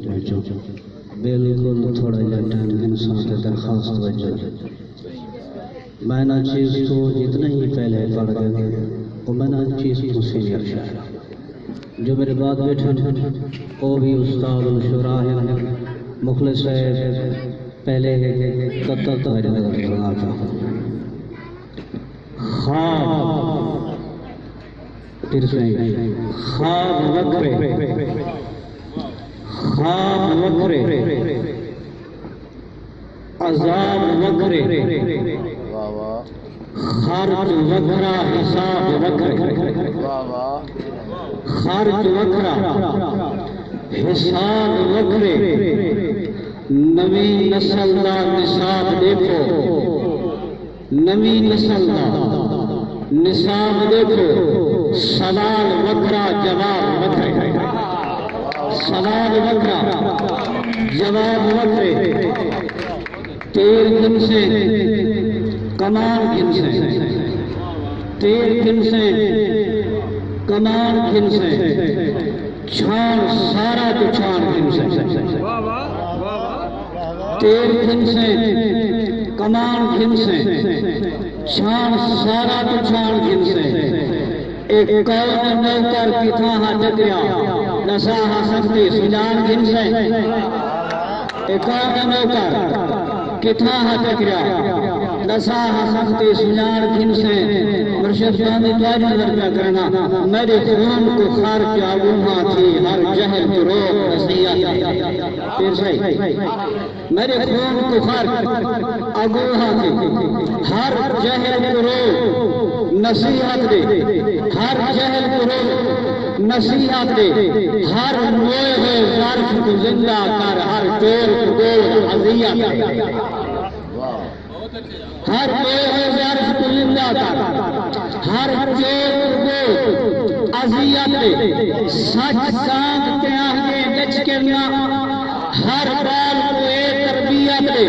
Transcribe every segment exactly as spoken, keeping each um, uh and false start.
وچوں بالکل تھوڑا جہا ٹائم گھنساں تے درخواست وچوں۔ میں انہاں چیز توں جتنا ہی پہلے پڑھ گئے، او میں انہاں چیز توں سینئر شاعر ہاں۔ جو میرے بعد بیٹھے ہیں، او بھی استاد الشعراء ہیں، مخلص صاحب پہلے ہے، تب تک تہاݙی نظر بنا چاہوں۔ خواب، پھر سے، خواب وکھرے، خواب وکھرے، عذاب وکھرے، واہ واہ۔ خرچ وکھرا، حساب وکھرے۔ واہ واہ۔ خرچ وکھرا، حساب وکھرے۔ نویں نسل دا نصاب ݙیکھو، نویں نسل دا نصاب ݙیکھو، سوال وکھرا، جواب وکھرے۔ سوال وکھرا، جواب وکھرے۔ تیر گھنسیں، کمان گھنسیں۔ تیر گھنسیں، کمان گھنسیں۔ چھاݨ سارا توں چھاݨ گھنسیں۔ تیر گھنسیں، کمان گھنسیں۔ چھاݨ سارا توں چھاݨ گھنسیں۔ اے کون نوکر کتھاں ہا ٹکریا، ݙسا ہا سختی سنڄاݨ گھنسیں۔ اے کون نوکر کتھاں ہا ٹکریا، ݙسا ہا سختی سنڄاݨ گھنسیں۔ مرشد، تہاݙی تہاݙی نظر پیا کرنا، میݙے خون کوں خرچ اڳونہاں تھی، ہر جہل کوں روک نصیحت۔ پیر صاحب، میݙے خون کوں خرچ اڳونہاں تھی، ہر جہل کوں روک نصیحت ݙے، ہر جہل کوں روک نصیحت ݙے، ہر موئے ہوئے ظرف کوں زندہ کر، ہر چور کوں ڳول اذیت ݙے۔ ہر موئے ہوئے ظرف کوں زندہ کر، ہر چور کوں اذیت ݙے۔ سچ سانگھ تے آہدیں ڳچ کرنا، ہر ٻال کوں اے تربیت ݙے۔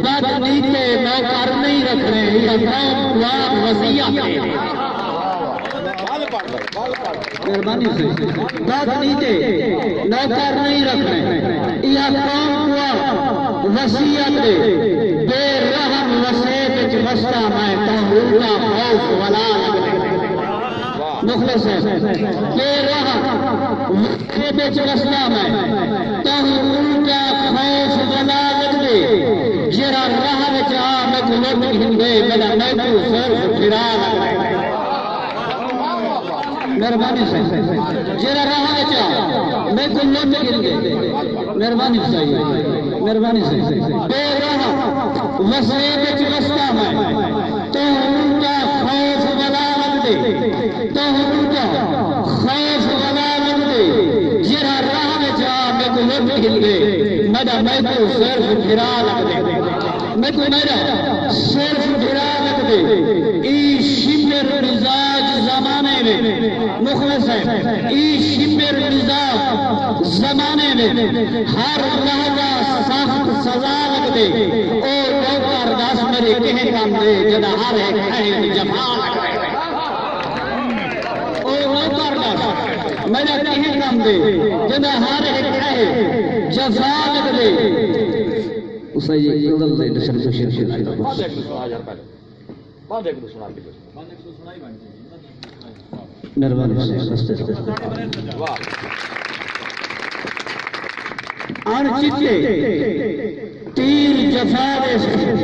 بد نیتے نوکر نہیں رکھݨے، ایہا قوم کوں آپ وصیت ݙے۔ مہربانی سئیں۔ بد نیتے نوکر نہیں رکھݨے، ایہا قوم کوں آپ وصیت ݙے۔ بے رحم وسیب وچ وسدا میں، تاں الٹا خوف ولا لڳدے۔ مخلص ہے۔ بے رحم وسیب وچ وسدا میں، تاں الٹا خوف ولا لڳدے۔ جیڑھا راہ وچ آ میکوں لٹ گھندے، میݙا میکوں صرف پھرا لڳدے۔ مہربانی سئیں۔ جیڑھا راہ وچ آ میکوں لٹ گھندے۔ مہربانی سئیں۔ مہربانی سئیں۔ بے رحم وسیب وچ وسدا میں، تاں الٹا خوف ولا لڳدے۔ تاں الٹا خوف ولا لڳدے۔ جیڑھا راہ وچ آ میکوں لٹ گھندے، میݙا میکوں صرف پھرا لڳدے۔ میکوں میݙا صرف پھرا لڳدے۔ ایں شمر مزاج زمانے وچ، مخلص ہے، ایں شمر مزاج زمانے وچ ہر لحظہ سخت سزا لڳدے۔ او نوکر ݙس میݙے کہیں کم دے، جݙاں ہر ہک عہد جفا لڳدے۔ او نوکر ݙس میݙا کہیں کم دے، جݙاں ہر ہک عہد جفا لڳدے۔ اساں جی غزل دے نشر کشی شروع کر۔ مہربانی سئیں، بس، بس، بس۔ اݨ چٹے تیر جفا دے سئیں،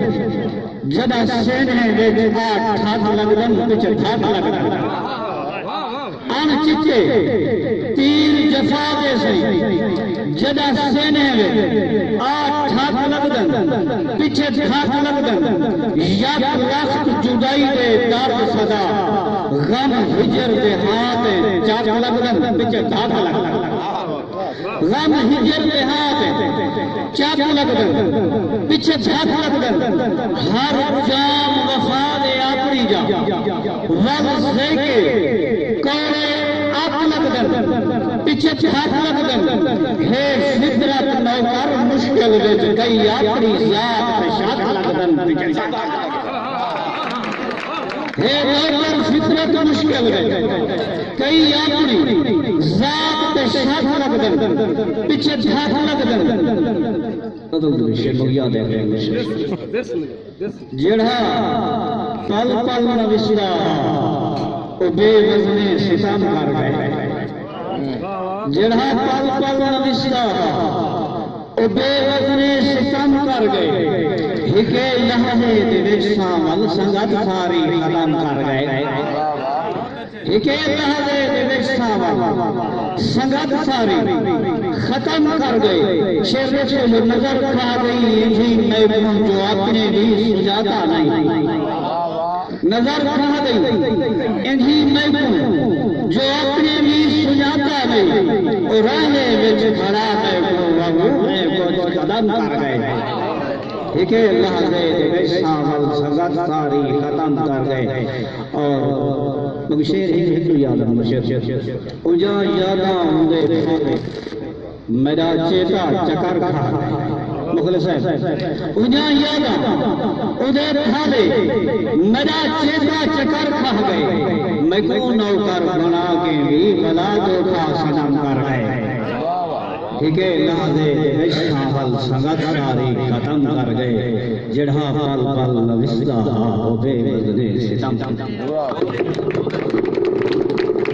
جݙاں سینہ وچ آ ٹھک لڳدن، پچھے دھک لڳدن۔ اݨ چٹے تیر جفا دے سئیں، جݙاں سینے وچ آ ٹھک لڳدن، پچھے دھک لڳدن۔ یک لخت جدائی دے درد سدا، غم ہجر دے ہاں تے چک لڳدن، پچھے دھک لڳدن۔ غم ہجر دے ہاں تے چک لڳدن، پچھے دھک لڳدن۔ ہر جام وفا دے آپݨی جا، ول سیکے کوڑے اک لڳدن، پچھے دھک لڳدن۔ ہے فطرت نوکر مشکل وچ، کئی آپݨی ذات تے شک لڳدن، پچھے دھک لڳدن۔ ہے ڈاکٹر فطرت مشکل وچ، کئی اپݨی ذات تے شک لڳدن، پچھے دھک لڳدن۔ تدوں دے شے مگیا دے گئے۔ جیڑھا پل پل نہ وسدا ہا، او بے وزنے ستم کر ڳئے۔ جیڑھا پل پل نہ وسدا ہا، او بے وزنے ستم کر ڳئے۔ ہکے لحظے دے وچ سانول سنگت ساری ختم کر ڳئے۔ ہکے لحظے دے وچ سانول سنگت ساری ختم کر ڳئے۔ شعر وچ جو نظر کھا ڳئی انجھی میکوں جو اپݨے وی سڄاتا نئیں۔ نظر کھا ڳئی انجھی میکوں جو اپݨے وی سڄاتا نئیں۔ او راہے وچ کھڑا میکوں وہو اے کجھ قدم کر ڳئے۔ ہکے لحظے دے وچ سانول سنگت ساری ختم کر ڳئے۔ اور مگو شعر ہی ہک یاد ہے، مگو شعر۔ اجاں یاداں اوندے میݙا چیتا چکر کھا ڳئے۔ مخلص صاحب، اجاں یاداں اوندے تھالے میݙا چیتا چکر کھا ڳئے۔ میکوں نوکر بݨا کے وی ولا دھوکا صنم کر ڳئے۔ ہکے لحظے دے وچ سانول سنگت ساری ختم کر ڳئے۔ جیڑھا پل پل نہ وسدا ہا، او بے وزنے ستم۔